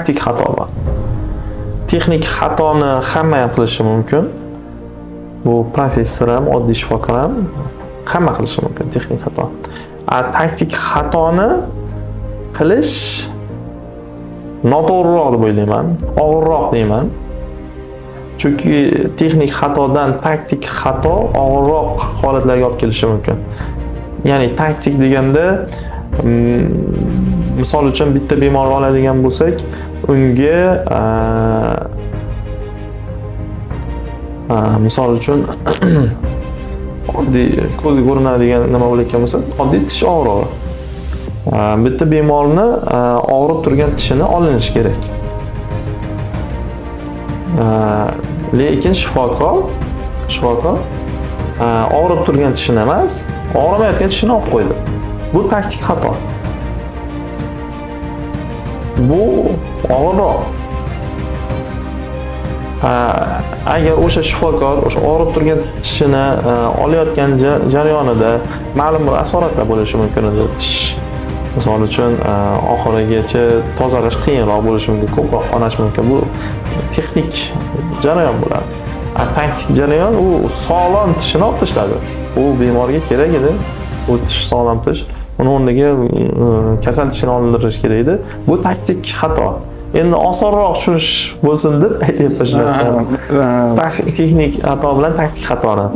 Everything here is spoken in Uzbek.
Taktik xato bor. Texnik xatoni hamma ham qilishi mumkin. Bu professor ham, oddiy shifokor ham, hamma qilishi mumkin texnik xato. A taktik xatoni qilish noto'g'riroq deb o'ylayman, og'irroq deyman. Chunki texnik xatodan taktik xato og'irroq holatlarga olib kelishi mumkin. Ya'ni taktik deganda, misol uchun, bitta bemorni oladigan bo'lsak, unga misol uchun, oddiy ko'zga ko'rinadigan nima bo'layotgan bo'lsa, oddiy tish og'rig'i. Bitta bemorni og'rib turgan tishini olinishi kerak. Lekin shifokor og'rib turgan tishini emas, og'rimayotgan tishini olib qo'ydi. Bu taktik xato. Bu og'irroq. Agar o'sha shifokor o'sha og'rib turgan tishini olayotgan jarayonida ma'lum bir asoratlar bo'lishi mumkin edi. Tish, misol uchun, oxirigacha tozalash qiyinroq bo'lishi mumkin, ko'proq qonashi mumkin. Bu texnik jarayon bo'ladi. A taktik jarayon, u sog'lom tishini olib tashladi. U bemorga kerak edi. U tish sog'lom tish. Uni o'rniga kasal tishini olindirish kerak edi. Bu taktik xato. Endi osonroq tushunish bo'lsin deb aytyapman shu narsani. Texnik xato bilan taktik xatoni.